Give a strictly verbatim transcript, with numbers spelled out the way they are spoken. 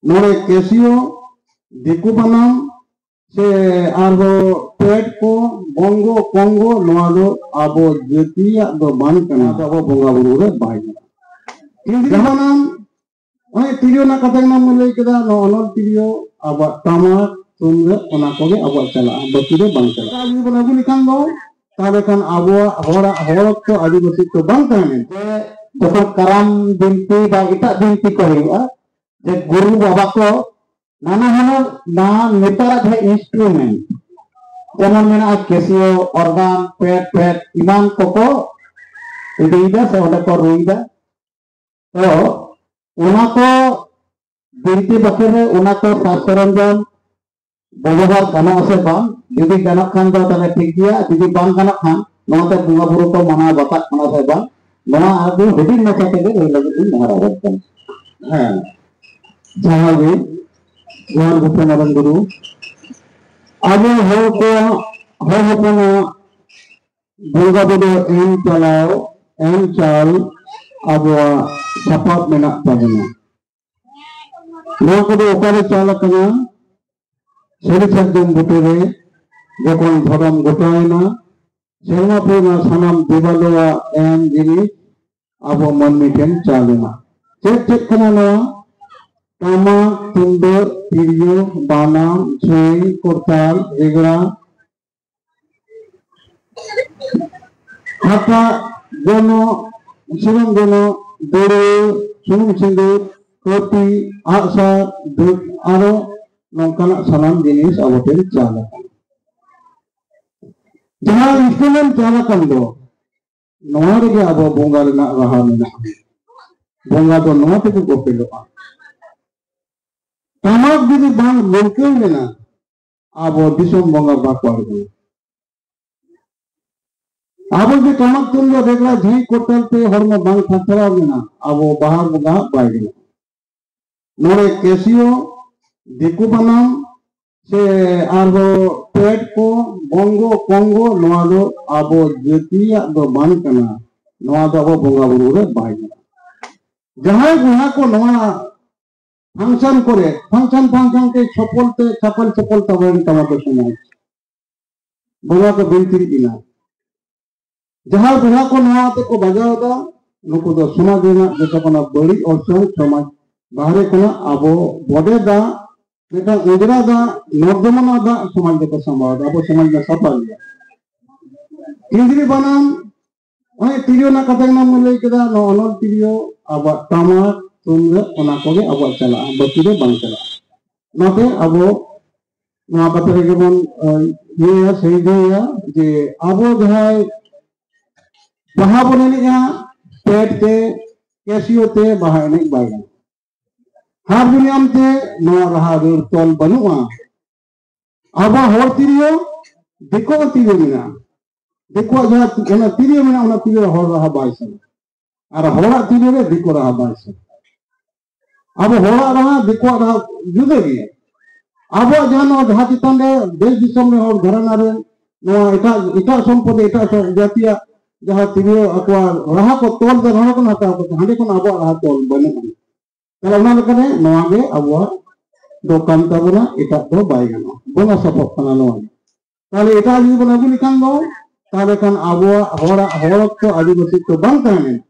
ᱱᱚᱰᱮ ᱠᱮᱥᱤᱭᱳ, ᱫᱤᱠᱩ ᱵᱟᱱᱟᱢ, ᱥᱮ ᱟᱨᱦᱚᱸ ᱯᱮᱴ ᱠᱚ, ᱵᱚᱝᱜᱚ, ᱠᱚᱝᱜᱚ, ᱱᱚᱣᱟ ᱫᱚ ᱟᱵᱚ ᱡᱟᱹᱛᱤᱭᱟᱜ ᱫᱚ ᱵᱟᱝ ᱠᱟᱱᱟ᱾ ᱱᱚᱣᱟ ᱫᱚ ᱟᱵᱚ ᱵᱚᱸᱜᱟ ᱵᱩᱨᱩ ᱨᱮ ᱵᱟᱭ ᱜᱟᱱᱚᱜᱼᱟ᱾ ᱡᱟᱦᱟᱸ ᱱᱟᱝ ᱚᱱᱮ ᱛᱤᱨᱭᱳ ᱨᱮᱱᱟᱜ ᱠᱟᱛᱷᱟ ᱜᱮ ᱱᱟᱝ ᱞᱟᱹᱭ ᱠᱮᱫᱟ, ᱱᱚᱣᱟ ᱚᱱᱚᱞ ᱛᱤᱨᱭᱳ, ᱟᱵᱚᱣᱟᱜ ᱴᱟᱢᱟᱠ, ᱛᱩᱢᱫᱟᱜ, ᱚᱱᱟ ᱠᱚᱜᱮ ᱟᱵᱚᱣᱟᱜ ᱪᱟᱞᱟᱜᱼᱟ, ᱵᱟᱹᱠᱤ ᱫᱚ ᱵᱟᱝ ᱪᱟᱞᱟᱜᱼᱟ᱾ ᱡᱩᱫᱤ ᱵᱚᱱ ᱟᱹᱜᱩ ᱞᱮᱠᱷᱟᱱ ᱫᱚ, ᱛᱟᱦᱚᱞᱮ ᱠᱷᱟᱱ ᱟᱵᱚᱣᱟᱜ ᱦᱚᱲᱟᱜ ᱦᱚᱲ ᱚᱠᱛᱚ ᱟᱹᱫᱤᱵᱟᱹᱥᱤ ᱠᱚ ᱵᱟᱝ ᱛᱟᱦᱮᱸ ᱞᱮᱱ᱾ ᱡᱮ ᱡᱚᱠᱷᱚᱱ ᱠᱟᱨᱟᱢ ᱵᱤᱱᱛᱤ ᱵᱟ ᱮᱴᱟᱜ ᱵᱤᱱᱛᱤ ᱠᱚ ᱦᱩᱭᱩᱜᱼᱟ, ᱡᱮ ᱜᱩᱨᱩ ᱵᱟᱵᱟ ᱠᱚ ᱱᱟᱱᱟ ᱦᱩᱱᱟᱹᱨ ᱱᱟᱣᱟ ᱱᱮᱛᱟᱨᱟᱜ ᱡᱟᱦᱟᱸ ᱤᱱᱥᱴᱨᱩᱢᱮᱱᱴ, ᱡᱮᱢᱚᱱ ᱢᱮᱱᱟᱜᱼᱟ ᱠᱮᱥᱤᱭᱳ, ᱚᱨᱜᱟᱱ, ᱯᱮᱰ, ᱯᱮᱰ ᱮᱢᱟᱱ ᱠᱚᱠᱚ ᱤᱫᱤᱭᱮᱫᱟ ᱥᱮ ᱚᱸᱰᱮ ᱠᱚ ᱨᱩᱭᱮᱫᱟ᱾ ᱛᱚ ᱚᱱᱟ ᱠᱚ ᱵᱤᱱᱛᱤ ᱵᱟᱠᱷᱮᱲ ᱨᱮ ᱚᱱᱟ ᱠᱚ ᱥᱟᱡᱽ ᱥᱚᱨᱚᱧᱡᱟᱢ ᱵᱮᱵᱚᱦᱟᱨ ᱜᱟᱱᱚᱜᱼᱟ ᱥᱮ ᱵᱟᱝ? ᱡᱩᱫᱤ ᱜᱟᱱᱚᱜ ᱠᱷᱟᱱ ᱫᱚ ᱛᱟᱦᱞᱮ ᱴᱷᱤᱠ ᱜᱮᱭᱟ, ᱡᱩᱫᱤ ᱵᱟᱝ ᱜᱟᱱᱚᱜ ᱠᱷᱟᱱ ᱱᱚᱣᱟᱛᱮ ᱵᱚᱸᱜᱟ ᱵᱩᱨᱩ ᱠᱚ ᱢᱟᱱᱟᱣ ᱵᱟᱛᱟᱜ ᱠᱟᱱᱟ ᱥᱮ ᱵᱟᱝ? ᱱᱚᱣᱟ ᱟᱹᱰᱤ ᱦᱩᱰᱤᱧ ᱢᱟᱪᱷᱟ ᱛᱮᱜᱮ ᱞᱟᱹᱭ ᱞᱟᱹᱜᱤᱫ ᱤᱧ ᱱᱮᱦᱚᱨ ᱟᱵᱚᱱ ᱠᱟᱱᱟ᱾ ᱦᱮᱸ, ᱡᱚᱦᱟᱨ ᱜᱮ, ᱡᱚᱦᱟᱨ ᱜᱮ ᱢᱟᱨᱟᱝ ᱜᱩᱨᱩ᱾ ᱟᱵᱚ ᱦᱚᱲ ᱠᱚᱣᱟᱜ, ᱦᱚᱲ ᱦᱚᱯᱚᱱᱟᱜ ᱵᱚᱸᱜᱟ ᱵᱩᱨᱩ ᱮᱢ ᱪᱟᱞᱟᱣ, ᱮᱢ ᱪᱟᱞ ᱟᱵᱚᱣᱟᱜ ᱥᱟᱯᱟᱵ ᱢᱮᱱᱟᱜ ᱛᱟᱵᱚᱱᱟ᱾ ᱱᱚᱣᱟ ᱠᱚᱫᱚ ᱚᱠᱟᱨᱮ ᱪᱟᱞ ᱟᱠᱟᱱᱟ? ᱥᱟᱹᱨᱤ ᱥᱟᱨᱡᱚᱢ ᱵᱩᱴᱟᱹ ᱨᱮ ᱡᱚᱠᱷᱚᱱ ᱫᱷᱚᱨᱚᱢ ᱜᱚᱴᱟᱭᱮᱱᱟ, ᱥᱮᱨᱢᱟ ᱯᱩᱨᱱᱟ ᱥᱟᱱᱟᱢ ᱫᱮᱵᱟᱞᱳᱣᱟᱜ ᱮᱢ ᱡᱤᱱᱤᱥ ᱟᱵᱚ ᱢᱟᱹᱱᱢᱤ ᱴᱷᱮᱱ ᱪᱟᱞ ᱮᱱᱟ᱾ ᱪᱮᱫ ᱪᱮᱫ ᱠᱟᱱᱟ ᱱᱚᱣᱟ? ᱴᱟᱢᱟᱠ, ᱛᱩᱢᱫᱟᱹᱜ, ᱛᱤᱨᱭᱳ, ᱵᱟᱱᱟᱢ, ᱡᱷᱟᱹᱭ, ᱠᱚᱨᱛᱟᱞ, ᱨᱮᱜᱽᱲᱟ, ᱦᱟᱴᱟᱜ, ᱡᱚᱱᱚᱜ, ᱥᱤᱨᱚᱢ ᱡᱚᱱᱚᱜ, ᱫᱟᱹᱲᱣᱟᱹ, ᱥᱩᱱᱩᱢ ᱥᱤᱸᱫᱩᱨ, ᱠᱟᱹᱯᱤ, ᱟᱜᱼᱥᱟᱨ, ᱫᱟᱹᱲ, ᱟᱨᱚ ᱱᱚᱝᱠᱟᱱᱟᱜ ᱥᱟᱱᱟᱢ ᱡᱤᱱᱤᱥ ᱟᱵᱚ ᱴᱷᱮᱱ ᱪᱟᱞ ᱟᱠᱟᱱᱟ᱾ ᱡᱟᱦᱟᱸ ᱤᱱᱥᱴᱨᱩᱢᱮᱱᱴ ᱪᱟᱞ ᱟᱠᱟᱱ ᱫᱚ, ᱱᱚᱣᱟ ᱨᱮᱜᱮ ᱟᱵᱚ ᱵᱚᱸᱜᱟ ᱨᱮᱱᱟᱜ ᱨᱟᱦᱟ ᱢᱮᱱᱟᱜᱼᱟ᱾ ᱵᱚᱸᱜᱟ ᱫᱚ ᱱᱚᱣᱟ ᱛᱮᱜᱮ ᱠᱚ ᱯᱮᱞᱚᱜᱼᱟ᱾ ᱴᱟᱢᱟᱠ ᱡᱩᱫᱤ ᱵᱟᱝ ᱞᱟᱹᱣᱠᱟᱹᱣ ᱞᱮᱱᱟ, ᱟᱵᱚ ᱫᱤᱥᱚᱢ ᱵᱚᱸᱜᱟ ᱵᱟᱠᱚ ᱟᱬᱜᱚᱱᱟ᱾ ᱟᱵᱚ ᱡᱩᱫᱤ ᱴᱟᱢᱟᱠ ᱛᱩᱢᱫᱟᱜ ᱨᱮᱜᱽᱲᱟ ᱡᱷᱟᱹᱭ ᱠᱚᱨᱛᱟᱞ ᱛᱮ ᱦᱚᱲᱢᱚ ᱵᱟᱝ ᱛᱷᱟᱨᱛᱷᱟᱨᱟᱣ ᱞᱮᱱᱟ, ᱟᱵᱚ ᱵᱟᱦᱟ ᱵᱚᱸᱜᱟ ᱵᱟᱭ ᱜᱟᱱᱚᱜᱼᱟ᱾ ᱱᱚᱰᱮ ᱠᱮᱥᱤᱭᱳ, ᱫᱤᱠᱩ ᱵᱟᱱᱟᱢ, ᱥᱮ ᱟᱨᱦᱚᱸ ᱯᱮᱰ ᱠᱚ, ᱵᱚᱝᱜᱚ, ᱠᱚᱝᱜᱚ, ᱱᱚᱣᱟ ᱫᱚ ᱟᱵᱚ ᱡᱟᱹᱛᱤᱭᱟᱜ ᱫᱚ ᱵᱟᱝ ᱠᱟᱱᱟ᱾ ᱱᱚᱣᱟ ᱫᱚ ᱟᱵᱚ ᱵᱚᱸᱜᱟ ᱵᱩᱨᱩ ᱨᱮ ᱵᱟᱭ ᱜᱟᱱᱚᱜᱼᱟ᱾ ᱡᱟᱦᱟᱸᱭ ᱵᱚᱭᱦᱟ ᱠᱚ ᱱᱚᱣᱟ function ᱠᱚᱨᱮ function function ᱛᱮ ᱪᱷᱚᱯᱚᱞ ᱛᱮ ᱪᱷᱟᱯᱚᱞ ᱪᱷᱚᱯᱚᱞ ᱛᱟᱵᱚᱱ ᱛᱟᱢᱟ ᱠᱚ ᱥᱚᱢᱟᱡᱽ᱾ ᱵᱚᱸᱜᱟ ᱠᱚ ᱵᱤᱱᱛᱤᱨᱤᱡ ᱮᱱᱟ᱾ ᱡᱟᱦᱟᱸᱭ ᱵᱚᱭᱦᱟ ᱠᱚ ᱱᱚᱣᱟ ᱛᱮᱠᱚ ᱵᱟᱡᱟᱣ ᱮᱫᱟ, ᱱᱩᱠᱩ ᱫᱚ ᱥᱚᱢᱟᱡᱽ ᱨᱮᱱᱟᱜ ᱡᱚᱛᱚ ᱠᱷᱚᱱᱟᱜ ᱵᱟᱹᱲᱤᱡ ᱚᱨᱥᱚᱝ ᱥᱚᱢᱟᱡᱽ ᱵᱟᱦᱨᱮ ᱠᱷᱚᱱᱟᱜ ᱟᱵᱚ ᱵᱚᱰᱮ ᱫᱟᱜ, ᱢᱤᱫᱴᱟᱝ ᱚᱸᱡᱽᱨᱟ ᱫᱟᱜ, ᱱᱚᱨᱫᱚᱢᱟ ᱫᱟᱜ ᱥᱚᱢᱟᱡᱽ ᱫᱚᱠᱚ ᱥᱟᱢᱵᱟᱣ ᱮᱫᱟ᱾ ᱟᱵᱚ ᱥᱚᱢᱟᱡᱽ ᱫᱚ ᱥᱟᱯᱷᱟ ᱜᱮᱭᱟ᱾ ᱠᱤᱸᱫᱽᱨᱤ ᱵᱟᱱᱟᱢ, ᱚᱱᱮ ᱛᱤᱨᱭᱳ ᱨᱮᱱᱟᱜ ᱠᱟᱛᱷᱟ ᱜᱮ ᱞᱟᱹᱭ ᱠᱮᱫᱟ, ᱱᱚᱣᱟ ᱚᱱᱚᱞ ᱛᱤᱨᱭᱳ, ᱟᱵᱚᱣᱟᱜ ᱴᱟᱢᱟᱠ ᱛᱩᱢᱫᱟᱜ, ᱚᱱᱟ ᱠᱚᱜᱮ ᱟᱵᱚᱣᱟᱜ ᱪᱟᱞᱟᱜᱼᱟ, ᱵᱟᱹᱠᱤ ᱫᱚ ᱵᱟᱝ ᱪᱟᱞᱟᱜᱼᱟ᱾ ᱚᱱᱟᱛᱮ ᱟᱵᱚ ᱱᱚᱣᱟ ᱠᱟᱛᱷᱟ ᱨᱮᱜᱮ ᱵᱚᱱ ᱤᱭᱟᱹᱭᱟ, ᱥᱟᱹᱭᱫᱟᱹᱭᱟ ᱡᱮ ᱟᱵᱚ ᱡᱟᱦᱟᱸᱭ ᱵᱟᱦᱟ ᱵᱚᱱ ᱮᱱᱮᱡᱼᱟ, ᱯᱮᱰ ᱛᱮ, ᱠᱮᱥᱤᱭᱳ ᱛᱮ ᱵᱟᱦᱟ ᱮᱱᱮᱡ ᱵᱟᱭ ᱜᱟᱱᱚᱜᱼᱟ᱾ ᱦᱟᱨᱢᱳᱱᱤᱭᱟᱢ ᱛᱮ ᱱᱚᱣᱟ ᱨᱟᱦᱟ ᱨᱟᱹᱲ ᱛᱚᱞ ᱵᱟᱹᱱᱩᱜᱼᱟ᱾ ᱟᱵᱚᱣᱟᱜ ᱦᱚᱲ ᱛᱤᱨᱭᱳ, ᱫᱤᱠᱩᱣᱟᱜ ᱛᱤᱨᱭᱳ ᱢᱮᱱᱟᱜᱼᱟ᱾ ᱫᱤᱠᱩᱣᱟᱜ ᱡᱟᱦᱟᱸ ᱚᱱᱟ ᱛᱤᱨᱭᱳ ᱢᱮᱱᱟᱜᱼᱟ, ᱚᱱᱟ ᱛᱤᱨᱭᱳ ᱨᱮ ᱦᱚᱲ ᱨᱟᱦᱟ ᱵᱟᱭ ᱥᱟᱵᱟ, ᱟᱨ ᱦᱚᱲᱟᱜ ᱛᱤᱨᱭᱳ ᱨᱮ ᱫᱤᱠᱩ ᱨᱟᱦᱟ ᱵᱟᱭ ᱥᱟᱵᱟ᱾ ᱟᱵᱚ ᱦᱚᱲᱟᱜ ᱨᱟᱦᱟ, ᱫᱤᱠᱩᱣᱟᱜ ᱨᱟᱦᱟ ᱡᱩᱫᱟᱹ ᱜᱮᱭᱟ᱾ ᱟᱵᱚᱣᱟᱜ ᱡᱟᱦᱟᱸ ᱱᱚᱣᱟ ᱡᱟᱦᱟᱸ ᱪᱮᱛᱟᱱ ᱨᱮ ᱫᱮᱥ ᱫᱤᱥᱚᱢ ᱨᱮ ᱦᱚᱲ ᱜᱷᱟᱨᱟᱱᱟ ᱨᱮ ᱱᱚᱣᱟ ᱮᱴᱟᱜ, ᱮᱴᱟᱜ ᱥᱚᱢᱯᱚᱫ, ᱮᱴᱟᱜ ᱡᱟᱹᱛᱤᱭᱟᱜ ᱡᱟᱦᱟᱸ ᱛᱤᱨᱭᱳ ᱟᱠᱚᱣᱟᱜ ᱨᱟᱦᱟ ᱠᱚ ᱛᱚᱞ ᱫᱟ, ᱱᱚᱰᱮ ᱠᱷᱚᱱ ᱦᱟᱛᱟᱣ ᱠᱟᱛᱮ, ᱦᱟᱸᱰᱮ ᱠᱷᱚᱱ ᱟᱵᱚᱣᱟᱜ ᱨᱟᱦᱟ ᱛᱚᱞ ᱵᱟᱹᱱᱩᱜᱼᱟ᱾ ᱛᱟᱦᱞᱮ ᱚᱱᱟ ᱞᱮᱠᱟᱛᱮ ᱱᱚᱣᱟ ᱜᱮ ᱟᱵᱚᱣᱟᱜ ᱫᱚ ᱠᱟᱱ ᱛᱟᱵᱚᱱᱟ, ᱮᱴᱟᱜ ᱫᱚ ᱵᱟᱭ ᱜᱟᱱᱚᱜᱼᱟ᱾ ᱵᱚᱸᱜᱟ ᱥᱟᱯᱟᱵ ᱠᱟᱱᱟ ᱱᱚᱣᱟ ᱜᱮ᱾ ᱛᱟᱦᱞᱮ ᱮᱴᱟᱜ ᱡᱩᱫᱤ ᱵᱚᱱ ᱟᱹᱜᱩ ᱞᱮᱠᱷᱟᱱ ᱫᱚ, ᱛᱟᱦᱞᱮ ᱠᱷᱟᱱ ᱟᱵᱚᱣᱟᱜ ᱦᱚᱲᱟᱜ, ᱦᱚᱲ ᱛᱚ ᱟᱹᱫᱤᱵᱟᱹᱥᱤ ᱛᱚ ᱵᱟᱝ ᱛᱟᱦᱮᱸ ᱞᱮᱱᱟ᱾